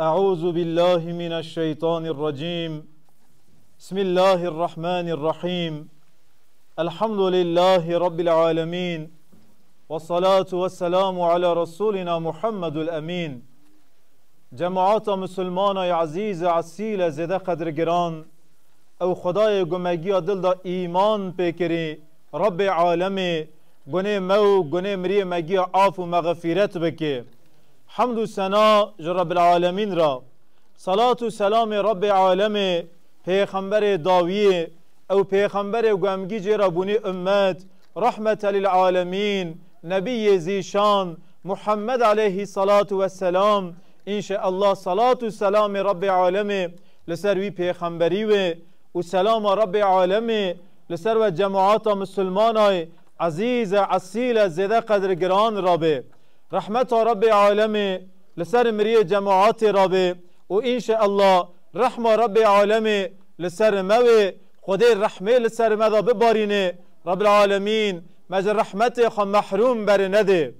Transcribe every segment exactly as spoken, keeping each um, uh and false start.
أعوذ بالله من الشيطان الرجيم. بسم الله الرحمن الرحيم. الحمد لله رب العالمين. والصلاة والسلام على رسولنا محمد الأمين. Cemaata Musulmana ya ezîz e, esîl e, zêde qedrgiran. Ew Xwedayê ku me giya dil da îman pê kirî, Rebbê alemê, gunê me û gunê miriyê me giya af û mexfîret bike. Hemd û sena ji Rebbil Alemîn re. Salat û selamê Rebbê alemê, pêxemberê dawiyê, ew pêxemberê ku em gî jê re bûnî ummet, rahmete lil alemîn, nebiyê zîşan, Muhammed aleyhî salatu vesselam. Înşeallah salat û selamê Rebbê alemê li ser wî pêxemberî wê û selama Rebbê alemê li ser we cemaata misilmanayê ezîz e, esîl e, zêde qedrgiran rabe. Rehmeta Rebbê alemê li ser miriyê cemaatê rabe û înşeallah rehma Rebbê alemê li ser me wê. Xwedê rehmê li ser me de bibarîne. Rebbil alemîn me ji rehmetê xwe mehrûm berinede.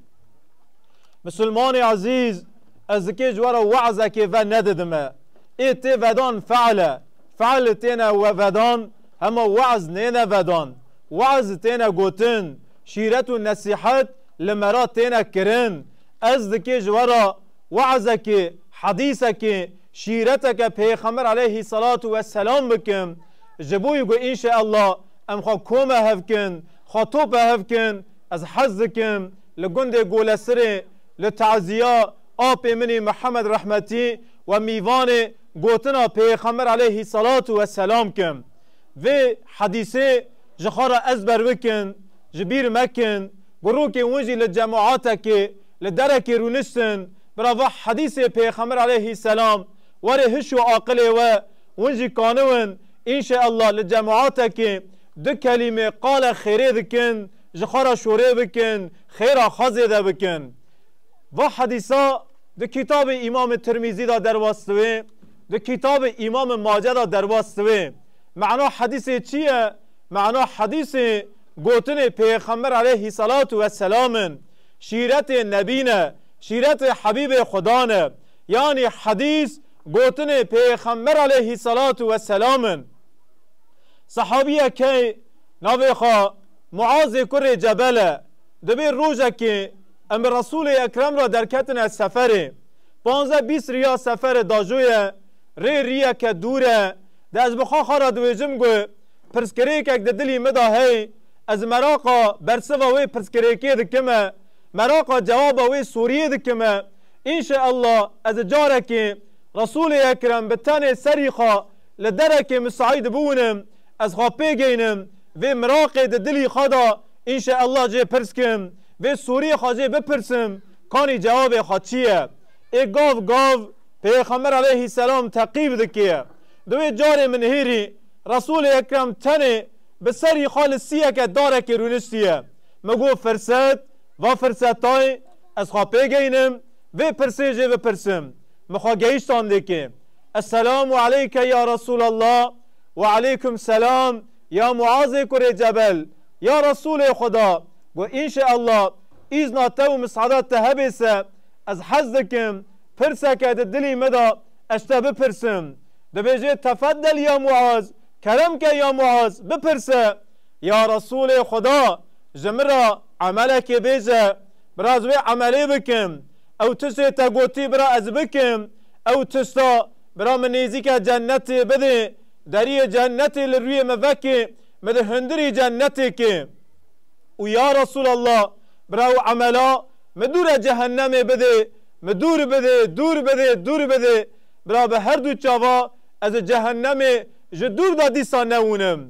Misilmanê ezîz, ez dikê ji we re we'zekê ve nedidime. Ê tê vedan fe'l e. Fe'l têne we vedan, hema we'z nêne vedan. We'z têne gotin, şîret û nesîhet li me re têne kirin. Ez dikê ji we re we'zekê, hedîsekê, şîreteke Pêxember aleyhî salatu vesselam bikim. Ji bo ku înşeallah em xwe kome hev kin, xwe tope hev kin, ez hez dikim li gundê Golesirê, li taziya apê min î Mihemed Rehmetî we mîvanê gotina Pêxember aleyhî salatu vesselam kim. Vê hedîsê ji xwe re ezber bikin, ji bîr mekin, ku rokê hûn jî li cemaatekê, li derekê rûniştin, bira va hedîsê Pêxember aleyhî selam were hiş û aqilê we, hûn jî kaniwin, înşeallah li cemaatekê du kelîmê qale xêrê dikin, ji xwe re şorê bikin, xêra xwe zêde bikin. Va hedîsa di kitabê Îmamê Tirmîzî de derbas dibe, di kitabê Îmamê Mace de derbas dibe. Mena hedîsê çi ye? Mena hedîsê gotinê Pêxember aleyhî salatu vesselam in. Şîretê Nebî ne, şîretê Hebîbê Xuda ne. Yanî hedîs gotinê Pêxember aleyhî salatu vesselam in. Sehabiyekê navê xwe Muazê kurê Cebel e. Dibê rojekê em bi Resûlê Ekrem re derketine seferê. Panzdeh bîst riya seferê dajo ye, rê riyeke dûr e. De ez bi xwe xwe re dibêjim ku pirsgirêkek di dilî min de heye, ez meraqa bersiva wê pirsgirêkê dikime, meraqa cewaba wê soriyê dikime. Înşeallah ez carekê Resûlê Ekrem bi tenê serî xwe li derekê misaîd biwînim, ez xwe pê geynim, vê miraqê di dilî xwe de înşeallah jê pirs kim, vê soriyê xwe jê bipirsim, kanî cewabê xwe çi ye? Ê gav gav Pêxember aleyhî selam teqîb dike. Di wê carê min hêrî Resûlê Ekrem tenê bi serî xwe li siyeke darekê rûniştiye. Min got, firset, va firsetayê ez xwe pê geynim, vê pirsê jê bipirsim. Min xwe gehiştandê kê. Esselamu aleyke ya Resûlallah, we aleykum selam ya Muazê kurê Cebel. Ya Resûlê Xuda, got, înşeallah, îzna te û misada te hebê se, ez hez dikim, pirseke di dilî min de ez te bipirsim. Dibêje, tefeddel ya Muaz, kerem ke ya Muaz, bipirse. Ya Resûlê Xuda, ji min re emelekê bêje, bira ez wê emelê bikim. Ew tiştê te gotî bira ez bikim. Ew tişta bira min nêzîke cennetê bidê, deriyê cennetê li rûyê min vekê, min di hundirî cennetê kê. Û ya Resûlallah, bira ew emela min dûre cehennemê bidê, min dûr bidê, dûr bidê, dûr bidê. Bira bi her du çava ez ê cehennemê ji dûr de dîsa newûnim.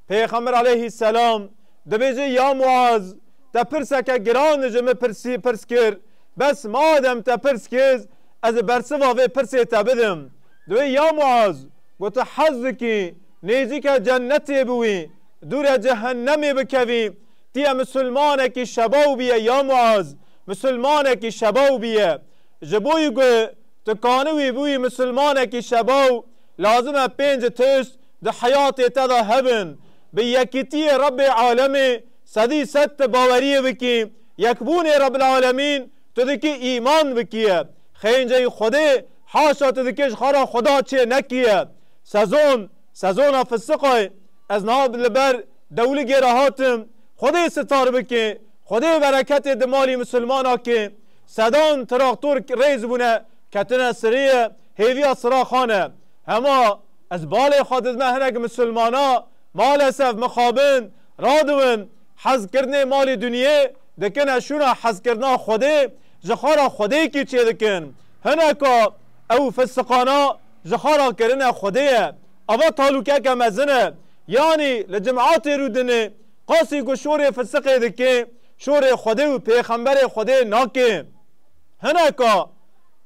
Pêxember aleyhî selam dibêje, ya Muaz, te pirseke giran ji min pirsî, pirs kir. Bes madem te pirs kir, ez ê bersiva vê pirsê te bidim. Dibê, ya Muaz, got, tu hez dikî nêzîke cennetê biwî, dûre cehennemê bikevî, tu yê misilmanekî şebaw bîye, ya Muaz, misilmanekî şebaw bîye. Ji bo yî ku tu kanî wî bûyî misilmanekî şebaw, lazim e pênc tişt di heyatê te de hebin. Bi yekîtiyê Rebbê alemê sedî sed tu baweriyê bikî, yekbûnê Rebbil Alemîn tu dikî îman bikiye. Xênceyî Xwedê Haşa tu dikê ji xwe re Xweda çê nekiye. Sezon, sezona fisiqayê. Ez niha li ber dewligê re hatim. Xwedê sitar bike. Xwedê bereketê di malî misilmana ke. Sedan traktor rêz bûne, ketine sirê ye, hêviya sira xane. Hema ez balê xwe didime hinek misilmana, maalesef mixabin, radiwin, hezkirinê malê dinyê dikine şûna hezkirina Xwedê, ji xwe re Xwedêkî çêdikin. Hineka ew fisiqana ji xwe re kirine Xwedê ye. Ava talûkeke mezin e. Yanî li cimatê rûdinê qasî ku şorê fisiqê dike, şorê Xwedê û pêxemberê Xwedê nake. Hineka,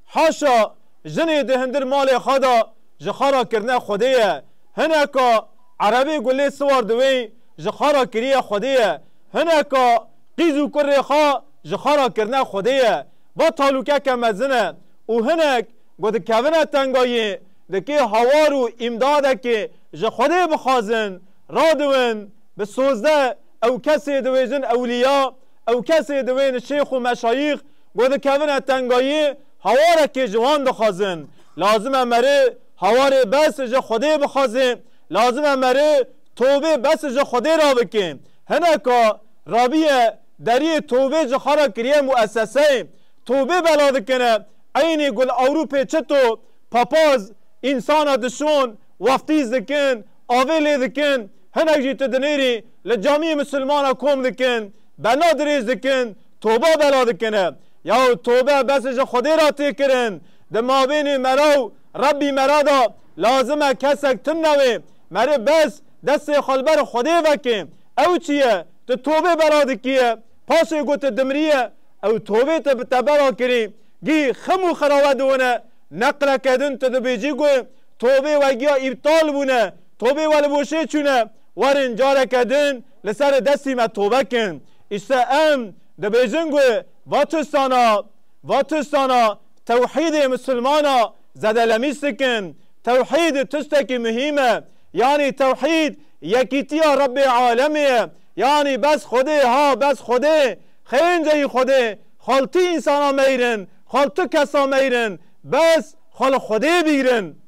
haşa, jinê di hundir malê xwe de ji xwe re kirine Xwedê ye. Hineka erebê ku lê siwar diwê ji xwe re kiriye Xwedê ye. Hineka qîz û kurê xwe ji xwe re kirine Xwedê ye. Va talûkeke mezin e. Û hinek ku dikevine tengayî, dikê hawar û îmdadekê ji Xwedê bixwazin, radiwin, bi sozde ew kesê dibêjin ewliya, ew kesê dibên şêx û meşayîx, ku dikevine tengayî, hawarekê ji wan dixwazin. Lazim e meri hawarê bes ji Xwedê bixwazê. Lazim e meri tobê bes ji Xwedê re bike. Hineka rabiye deriyê tobê ji xwe re kiriye mueseseyê. Tobê bela dikine. Eynî ku li Ewropê çito papaz însana dişon, waftîz dikin, avê lê dikin, hinek jî tu dinêrî li camiyê misilmana kom dikin, bena dirêj dikin, toba bela dikine. Yahu tobe bes ji Xwedê re tê kirin. Di mabênê mera û Rebbî mera de lazim e kesek tune wê. Meri bes destê xwe li ber Xwedê veke. Ew çi ye? Tu tobê bela dikiye. Paşê ku tu dimriye, ew tobê te bi te bela kirî. Gî xim û xirawe diwine. Neqleke din tu dibêjî ku tobê we giya îptal bûne. Tobê we li boşê çûne. Werin careke din li ser destî me tobe kin. Îşte em dibêjin ku va tiştana, va tiştana tewhîdê misilmana zedelemîş dikin. Tewhîd tiştekî muhîm e. Yanî tewhîd yekîtiya Rebbê alemê ye. Yanî bes Xwedê, ha, bes Xwedê. Xênceyî Xwedê. Xaltî însana meyrin, xaltî kesa meyrin. Bes xal Xwedê bîgrin.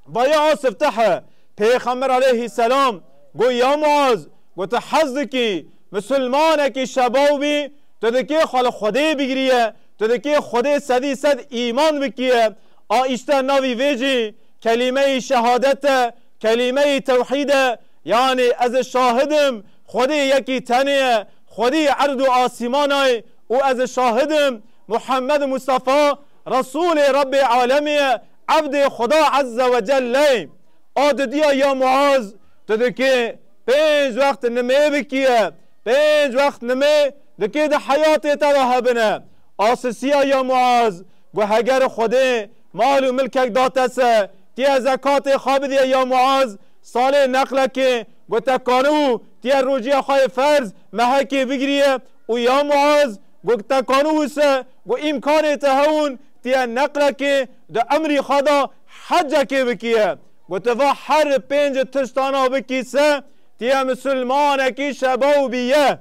Vaya a siftehe, Pêxember aleyhisselam got, ya Muaz, got, tu hez dikî, misilmanekî şebaw bî, tu dikê xwe li Xwedê bigiriye, tu dikê Xwedê sedî sed îman bikiye. A îşte navî vê jî kelîmeyî şehadet e, kelîmeyî tewhîd e. Yanî ez şahid im, Xwedê yekî tenê ye, Xwedî erd û asîmanayê û ez şahid im, Muhammed Mustafa Resûlê Rebbê alemê ye, ebdê Xuda Azze ve Celle ye. A didiya ya Muaz, tu dikê pênc wext nimê bikiye, pênc wext nimê dikê di heyatê te de hebine. A sisiya ya Muaz, got heger Xwedê mal û milkek date se, tiyê zekatê xwe bidî ya Muaz, salê neqlekê, got te kanû tiyê rojiya xwe yê ferz mehekê bigiriye û ya Muaz, got te kanû wise, got îmkanê te hewûn, tiyê neqlekê di emrî xwe de hecekê bikiye. Got tu va her pênc tiştana bikî se, tiyê misilmanekî şebaw bîye.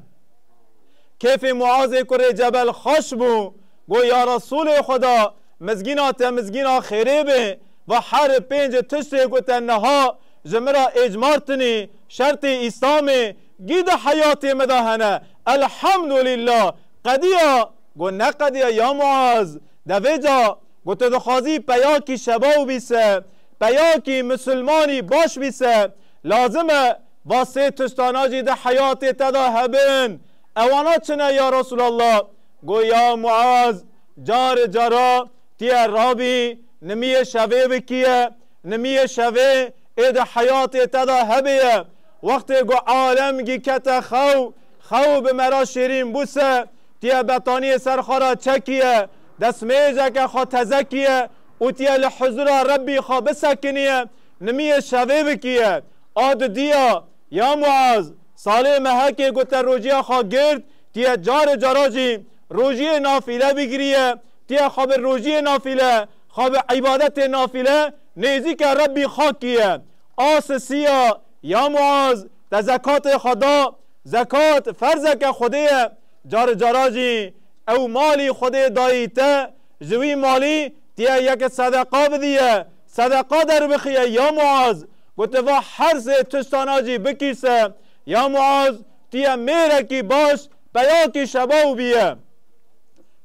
Kêfê Muazê kurê Cebel xweş bû. Got ya Resûlê Xuda, mizgîna te mizgîna xêrê be. Va her pênc tiştê ku te niha ji min re êcmartinî, şertê Îslamê, gî di heyatê min de hene. Elhamdulillah. Qediya? Got ne qediya ya Muaz. De vêca got tu dixwazî peyakî şebaw bî se, peyakî misilmanî baş bî se, lazim e va sê tiştana jî di heyatê te de hebin. Ewana çi ne ya Resulallah? Got ya Muaz, carê cara tiyê rabî nimiyê şevê bikiye, nimiyê şevê ê di heyatê te de hebêye. Wextê ku alem gî kete xew, xew bi me re şêrîn bû se, tiyê betaniyê ser xwe re çekiye, destmêjeke xwe teze kiye û tiyê li huzura Rebbî xwe bisekiniye, nimiyê şevê bikiye. A didiya, ya Muaz, salê mehekê ku te rojiya xwe girt, tiyê carê cara jî rojiyê nafîle bigiriye, tiyê xwe bi rojiyê nafîle, xwe bi îbadetê nafîle nêzîke Rebbî xwe kiye. A sisiya, ya Muaz, te zekatê xwe da, zekat ferzeke Xwedê ye, carê cara jî ew malî Xwedê dayî te, ji wî malî Tiye yeke sedeqa bidiye, sedeqa derbixiye, ya Muaz. Gote va her sê tiştana jî bikîse, ya Muaz, tiye mêrekî baş, peyakî şebaw biye.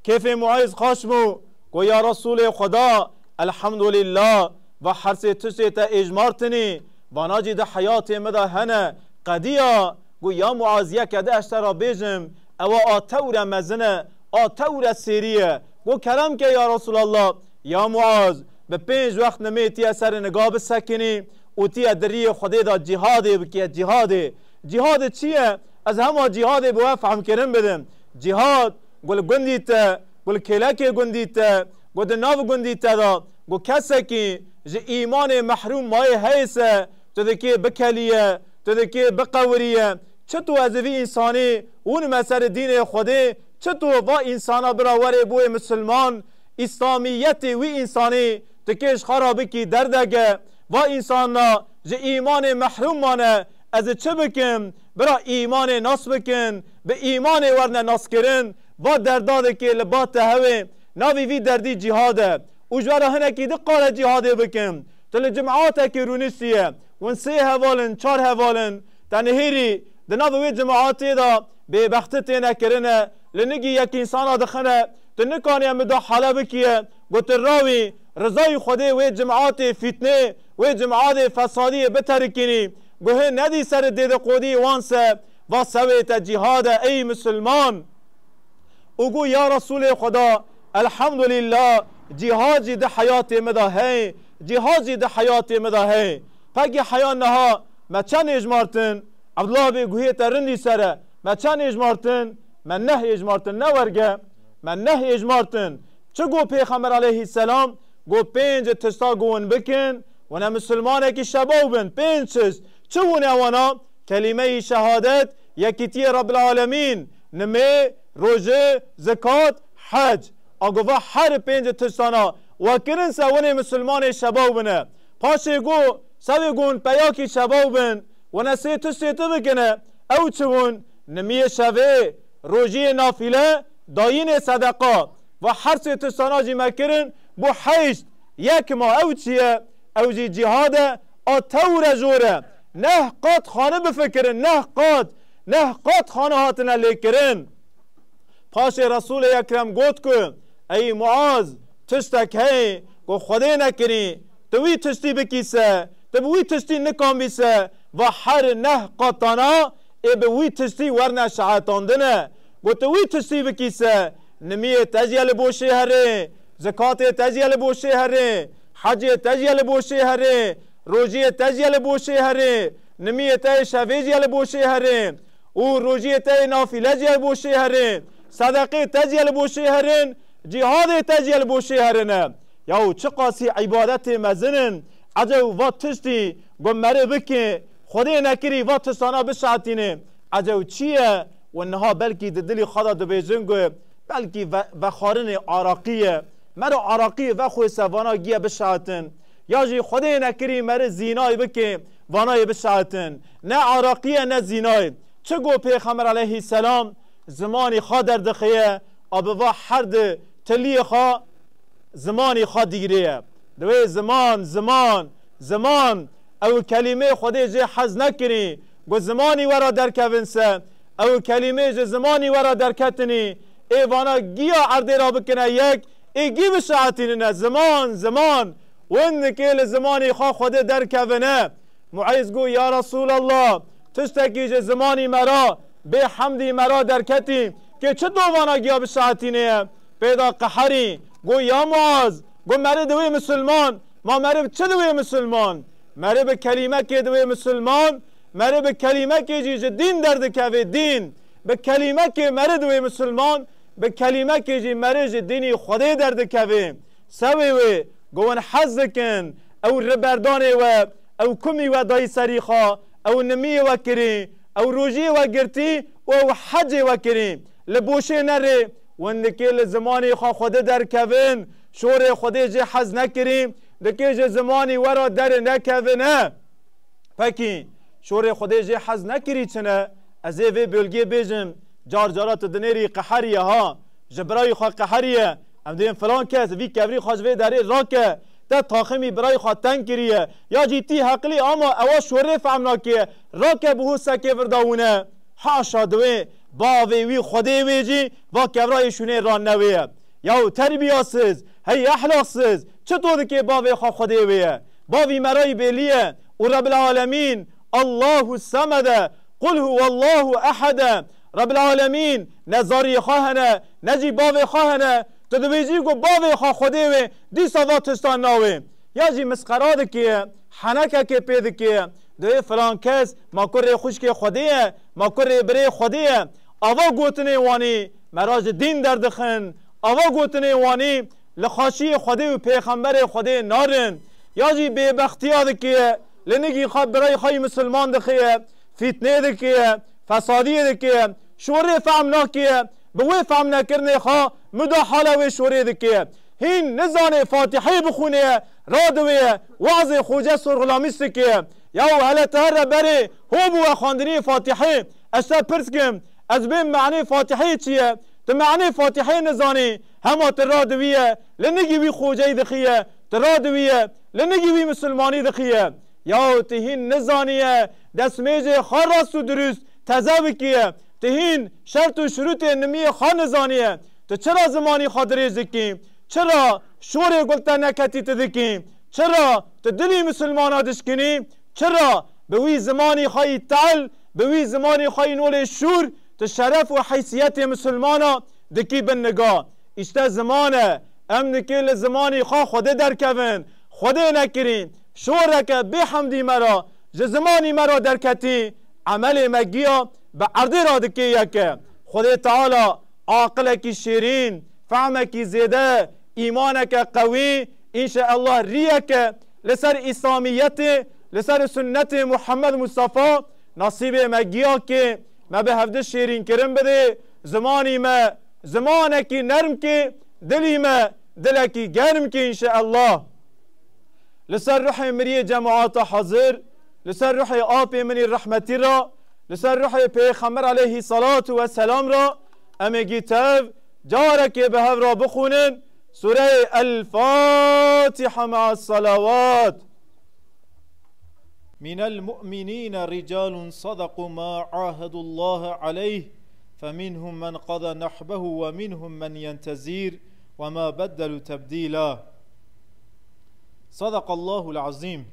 Kêfê Muaz xaş bû, go ya Resûlê Xweda, elhamdulillah, va her sê tiştê te êjmartinî, vana jî di heyatê min de hene, qediya, go ya Muaz, yeke de ez te ra bêjim, ewa a tewre mezin e, a tewre sêrî ye. Go kerem ke ya Resûlallah, ya Muaz, bi pênc wext nimê tiye serê niga bisekinî û tiye di riyê Xwedê de cîhadê bikiye, cîhadê. Cîhadê çi ye? Ez hema cîhadê bi we fehmkirin bidim. Cîhad, go li gundî te, go li kêlekê gundî te, go di nav gundî te de, go kesekî ji îmanê mehrûm mayê heyê se, tu dikê bikeliye, tu dikê biqewiriye. Çito ez vî însanî hûn me ser dînê Xwedê, çito va însana bira werê bûyê misilman, îslamiyetê wî însanî tu kê ji xwe ra bikî derdege. Va însana ji îmanê mehrûm mane, ez çi bikim? Bira îmanê nas bikin, bi îmanê werne naskirin. Va derda dikê li ba te hewê, navî vî derdî cîhad e. Û ji we re hinekî diqale cîhadê bikin. Tu li cimatekî rûniştiye, hûn sê heval in, çar heval in, te nihêrî di nav wê cimatê de bêbexti têne kirine, li nigî yek însana dixine, tu nikaniye midahale bikiye, go tu rawî rizayî Xwedê wê cimatê fîtnê, wê cimatê fesadiyê biterikînî, guhê nedî ser dêdiqodî wan se, va sewê te cîhad e ey misilman. Û got, ya Resûlê Xweda, elhamdulillah, cîhad jî di heyatê min de hey, cîhad jî di heyatê min de hey. Pekî heya niha me çend êjmartin? Ebdullah bê guhê te rindî ser e. Me çend êjmartin? Me neh êjmartin, ne werge. Me neh êjmartin. Çi got Pêxember aleyhisselam? Got, pênc tişta ku hûn bikin, hûn e misilmanekî şebaw bin. Pênc tişt. Çi hûn e wana? Kelîmeyî şehadet, yekîtiyê Rabbil Alemîn, nimê, rojê, zekat, hec. A go va her pênc tiştana we kirin se winê misilmanê şebaw bine. Paşê go, sevê gon peyakî şebaw bin, wene sê tiştê tu bikine, ew çi win? Nimiyê şevê, rojiyê nafîle, dayînê sedeqa. Va her sê tiştana jî me kirin, bû heşt. Yek ma ew çi ye? Ew jî cîhad e, a tewre jor e. Neh qat xane bifikirin, neh qat, neh qat xane hatine lêkirin. Paşê Resûlê Ekrem got ku, ey Muaz, tiştek heye ku Xwedê nekirî, tu wî tiştî bikî se, tu bi wî tiştî nikanbî se, va her neh qatana ê bi wî tiştî werne şehetandine. Got, tu wî tiştî bikî se, nimiyê te jî ye li boşê herê, zekatê te jî ye li boşê herê, hecê te jî ye li boşê herê, rojiyê te jî ye li boşê herê, nimiyê te yê şevê jî ye li boşê herê û rojiyê te yê nafîle jî ye li boşê herê, sedeqê te jî ye li boşê herin, cîhadê te jî ye li boşê herine. Yaw çiqasî îbadetê mezin in, ecew va tiştî ku meri bike, Xwedê nekirî va tiştana bişehetîne. Ecew çi ye? Û niha belkî di dilî xwe de dibêjin ku belkî ve-, vexwarinê araqî ye. Mero araqiyê vexwêse vana giye bişehetin. Ya jî Xwedê nekirî meri zînayê bike, vana yê bişehetin. Ne araqî ye ne zînayê. Çi got Pêxember aleyhisselam? Zimanî xwe derdixiye, a bi va her di tiliyê xwe zimanî xwe dîgirê ye. Divê ziman, ziman, ziman. Ew kelîmê Xwedê jê hez nekirî, ku zimanî we re derkevin se. Ew kelîmê ji zimanî we re derketinî, ê vana giya erdê re bikine yek, ê gî bişehetînine. Ziman, ziman. Win dikê li zimanî xwe Xwedê derkevine. Muîz got, ya Resûlallah, tiştekî ji zimanî me ra, bê hemdî me ra derketî, kê çi dovana giya bişehetînê ye? Pê de qeherî, got, ya Muaz, got, meri diwê misilman, ma meri bi çi diwê misilman? Meri bi kelîmekê diwê misilman, meri bi kelîmekê jî ji dîn derdikevê dîn. Bi kelîmekê meri diwê misilman, bi kelîmekê jî meri ji dînî Xwedê derdikevê. Sewê wê, go win hez dikin, ew riberdanê we, ew kumî we dayî serî xwe, ew nimiyê we kirî, ew rojiyê we girtî û ew hecê we kirî. Li boşê nerê, win dikê li zimanê xwe Xwedê derkevin, şorê Xwedê jê hez nekirî, dikê ji zimanî we re derê nekevine. Pekî, şorê Xwedê jê hez nekirî çi ne? Ez ê vê bölgeyê bêjim, car cara tu dinêrî qeheriye ha, ji birayî xwe qeheriye, Em dibên filan kes vî kevrî xwe ji vê derê rake, te taximî birayê xwe teng kiriye, ya jî tî heqilî ama ewa şorê fehm nake, rake bi hûsekê vir de wine. Haşa divê bavê wî Xwedê wê jî va kevra yê şûnê ranewê ye. Yaw terbiyasiz, hey ehlaksiz, çi to dikê bavê xwe Xwedê wê ye? Bavî me rayî bêlî ye û Rebbil Alemîn, Allahu Semede, Qul huwallahu ehede, Rebbil Alemîn, ne zariyê xwe hene, ne jî bavê xwe hene, tu dibêjî ku bavê xwe Xwedê wê, dîsa va tiştan nawê. Ya jî misqera dikê, henekekê pê dikê, dibê filan kes ma kurê xwişkê Xwedê ye, ma kurê birê Xwedê ye. Ava gotinê wanî me ra ji dîn derdixin. Ava gotinê wanî li xaşiyê Xwedê û pêxemberê Xwedê narin. Ya jî bêbextiya dikê, li nigî xwe birayê xwe yî misilman dixiye, fîtnê dikê, fesadiyê dikê, şorê fehm nakê, bi wê fehm nekirinê xwe mudahala wê şorê dikê. Hîn nizanê Fatîheyê bixwînê, radiwê, wazê Xoce Sorxulamîs dikê. Yaw hele te here berê ho bû we xwendinî Fatîhê, ez te pirs kim, ez bêm manê Fatîheyê çi ye? Tu manê Fatîheyê nizanî, hema tu radiwî ye, li nigî wî Xoceyî dixiye, tu radiwî ye, li nigî wî misilmanî dixiye. Yaw tu hîn nizaniye, destmêjê xwe rast û dirust teze bikiye. Tu hîn şert û şurûtê nimiyê xwe nizaniye. Tu çira zimanî xwe dirêj dikî? Çira şorê gul te neketî tu dikî? Çira tu dilî misilmana dişkinî? Çira bi wî zimanî xwe yî tehl, bi wî zimanî xwe yî nolê şûr, tu şeref û heysiyetê misilmana dikî bin niga? Îşte ziman e. Em dikê li zimanî xwe Xwedê derkevin. Xwedê nekirî. Şoreke bê hemdî me ra ji zimanî me ra derketî. Emelê me giya bi erdê ra dikê yeke. Xwedê Teala aqilekî şêrîn, fehmekî zêde, îmaneke qewî, înşeallah riyeke li ser Îslamiyetê, li ser sunnetê Muhammed Mustafa nasîbê me giya kê. Me bi hevdi şêrînkirin bidê, zimanî me zimanekî nerm kê, dilî me dilekî germ kê înşeallah. Li ser ruhê miriyê cemaata hazir, li ser ruhê apê min î rehmetî ra, li ser ruhê Pêxember aleyhî salatu we selam ra, em ê gî tev carekê bi hev ra bixwînin Sûreyê El Fatiha me'a salawat. من المؤمنين رجال صدقوا ما عاهدوا الله عليه فمنهم من قضى نحبه ومنهم من ينتظر وما بدلوا تبديلا. صدق الله العظيم.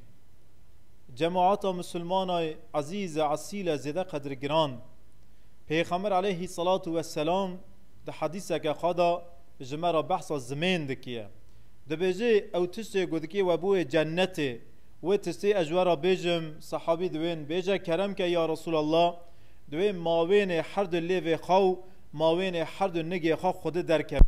Cemaata Musulmana ezîz e, esîl e, zêde qedirgiran. Pêxember aleyhî salatu we selam di hedîseke xwe de ji me re behsa zimên dikiye. Dibêje, ew tiştê ku dikê we bûye cennetê. Wê tiştê ez ji we re bêjim, sehabî diwên bêje, kerem ke ya Resulallah, diwê mawênê her du lêvê xwe û mawênê her du nigê xwe Xwedê derkeve.